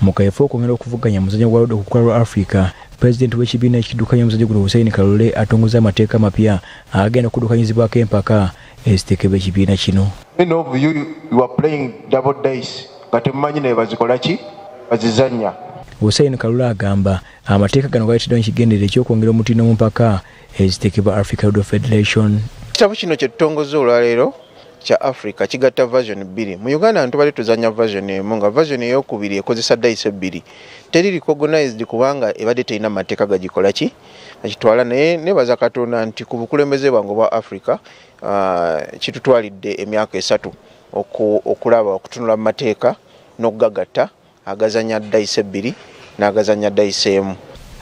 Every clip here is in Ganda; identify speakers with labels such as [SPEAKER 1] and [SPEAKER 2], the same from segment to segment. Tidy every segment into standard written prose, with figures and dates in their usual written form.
[SPEAKER 1] Mu kaifo okwongera okuvuganya muzannyo gwa Ludo ku lukula lwa Africa, pulezidenti w'ekibiina ekiddukanya omuzannyo guno Hussein Kalule atongoza amateeka amapya agenda okuddukanyizibwako empaka eziteekebwa ekibiina kino.
[SPEAKER 2] Many of you, you are playing double dice nga temumanyi naye bazikola ki, bazizannya.
[SPEAKER 1] Hussein Kalule agamba amateeka gano galeeteddwa n'ekigendererwa eky'okwongera omutindo mu mpaka eziteekebwa Africa Ludo Federation.
[SPEAKER 2] Ekitabo kino kye tutongozza olwaleero kya Africa kigatta version 2. Mu Uganda tubadde tuzannya version emu, nga version eyokubiri ekozesa dice 2. Teri recognized kubanga ebadde terina mateeka gagikola ki agitwala, naye nebaza Katonda nti ku bukulembeze bwange obwa Africa kitutwalidde emyaka 3 okulaba okutunula mu mateeka n'okugagatta agazannya dice 2 n'agazannya dice emu.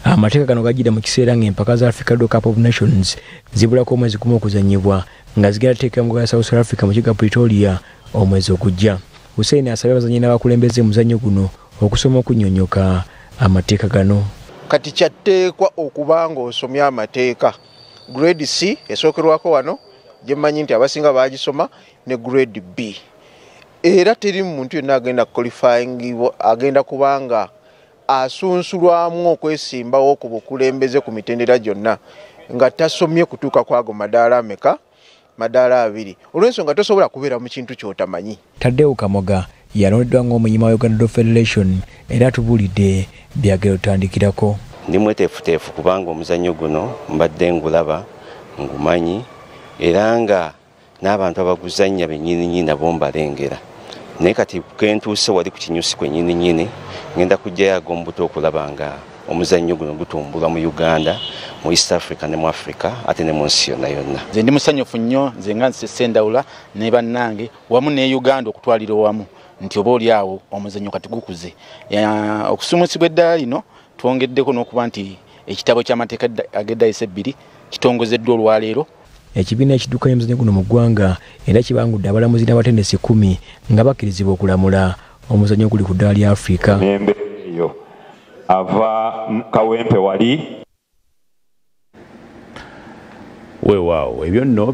[SPEAKER 1] Amateeka gano gajjidde mu kiseera ng'empaka za Africa Ludo Cup of Nations zibulako omwezi gumu okuzannyibwa, nga zigenda kuteekebwa mu South Africa mu kibuga Pretoria omwezi ogujja. Hussein asabye abazannyi n'abakulembeze mu muzannyo guno okusoma okunnyonnyoka amateeka gano.
[SPEAKER 2] Kati kyatteekwa okuba ng'osomye amateeka. Grade C esookerwako wano gye mmanyi nti abasinga baagisoma ne grade B. Era teri muntu yenna agenda qualifying agenda kubanga asunsulwamu okwesimbawo ku bukulembeze ku mitendera gyonna nga tasomye kutuuka kwago madaala ameka, madaala 2, olw'ensonga tosobola kubeera mu kintu ky'otamanyi.
[SPEAKER 1] Tadeo Kamoga yalondeddwa ng'omuyima wa Uganda Ludo Federation era atubuulidde byagera otandikirako.
[SPEAKER 3] Ndi mweteefuteefu kubanga omuzannyo guno mbadde ngulaba ngumanyi, era nga n'abantu abaguzannya bennyini nabo mbalengera. Naye kati kentuuse wali ku kinyusi kwennyini ngenda kujjayo ag'omubuto okulaba nga omuzannyo guno gutumbulwa mu Uganda, mu East Africa ne mu Africa ate ne mu nsi yonna yonna.
[SPEAKER 4] Nze ndi musanyufu nnyo, nze nga nze Sendawula ne bannange wamu ne Uganda okutwalira wamu nti oba oli awo omuzannyo kati gukuze. Okusumusibwa eddala lino twongeddeko n'okuba nti ekitabo ky'amateeka ag'edayisi 2 kitongozeddwa olwaleero.
[SPEAKER 1] Ekibiina ekiddukanya omuzannyo guno mu ggwanga era kibangudde abalamuzi n'abatendesi 10 nga bakkirizibwa okulamula omuzannyo oguli ku ddaala lya Africa.
[SPEAKER 5] N'embeera eyo ava Kawempe wali.
[SPEAKER 6] Weewaawo ebyo nno.